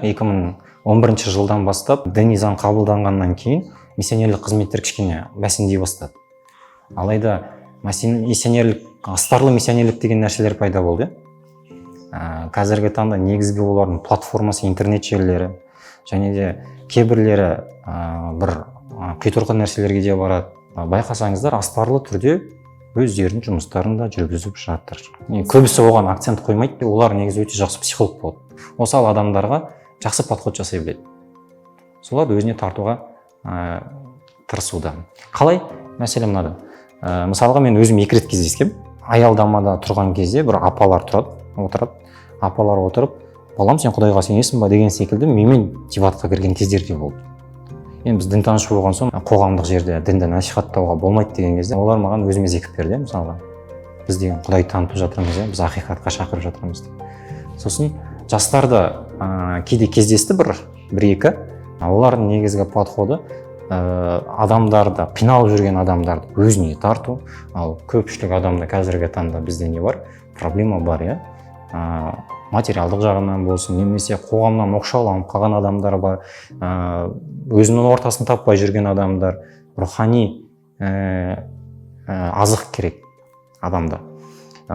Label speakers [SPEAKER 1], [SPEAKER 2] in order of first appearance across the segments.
[SPEAKER 1] 2011 жылдан бастап, діни заң қабылданғаннан кейін миссионерлік қызметтер кішкене бәсеңдей бастады. Алайда миссионерлік, астарлы миссионерлік деген нәрселер пайда болды, иә. Қазіргі таңда негізгі олардың платформасы интернет желілері және де кейбірлері бір қитұрқы нәрселерге де барады. Байқасаңыздар, астарлы түрде өздерінің жұмыстарын да жүргізіп жатыр. Көбісі оған акцент қоймайды. Олар негізі өте жақсы психолог болады, осал адамдарға жақсы подход жасай біледі, соларды өзіне тартуға тырысуда. Қалай? Мәселе мынада. Мысалға, мен өзім екі рет кездескенмін. Аялдамада тұрған кезде бір апалар тұрады, отырады. Апалар отырып, «Балам, сен Құдайға сенесің ба?» деген секілді менімен дебатқа кірген кездер де болды. Енді біз дінтанушы болған соң, қоғамдық жерде дінді насихаттауға болмайды деген кезде, олар маған өзіме зекіп берді, иә. Мысалға, біз деген Құдайды танытып жатырмыз, иә, біз ақиқатқа шақырып жатырмыз деп. Сосын жастарды кейде кездесті бір екі. Олардың негізгі подходы адамдарды, қиналып жүрген адамдарды өзіне тарту. Ал көпшілік адамда қазіргі таңда бізде не бар? Проблема бар, иә. Материалдық жағынан болсын немесе қоғамнан оқшауланып қалған адамдар бар, өзінің ортасын таппай жүрген адамдар. Рухани азық керек адамда.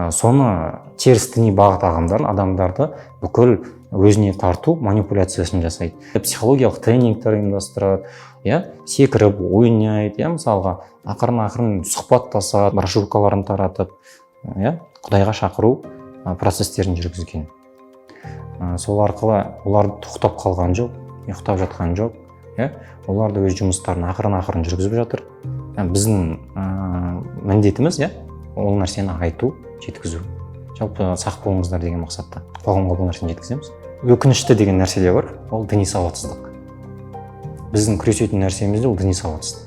[SPEAKER 1] Соны теріс діни бағыт ағымдар адамдарды бүкіл өзіне тарту манипуляциясын жасайды, психологиялық тренингтер ұйымдастырады, иә, секіріп ойнайды, иә. Мысалға, ақырын ақырын сұхбаттасады, брошюркаларын таратып, иә, Құдайға шақыру процестерін жүргізген. Сол арқылы олар тоқтап қалған жоқ, ұйықтап жатқан жоқ, иә, олар да өз жұмыстарын ақырын ақырын жүргізіп жатыр. Біздің міндетіміз, иә, ол нәрсені айту, жеткізу, жалпы сақ болыңыздар деген мақсатта қоғамға бұл нәрсені жеткіземіз. Өкінішті деген нәрсе де бар, ол діни сауатсыздық. Біздің күресетін нәрсеміз де ол діни сауатсыздық.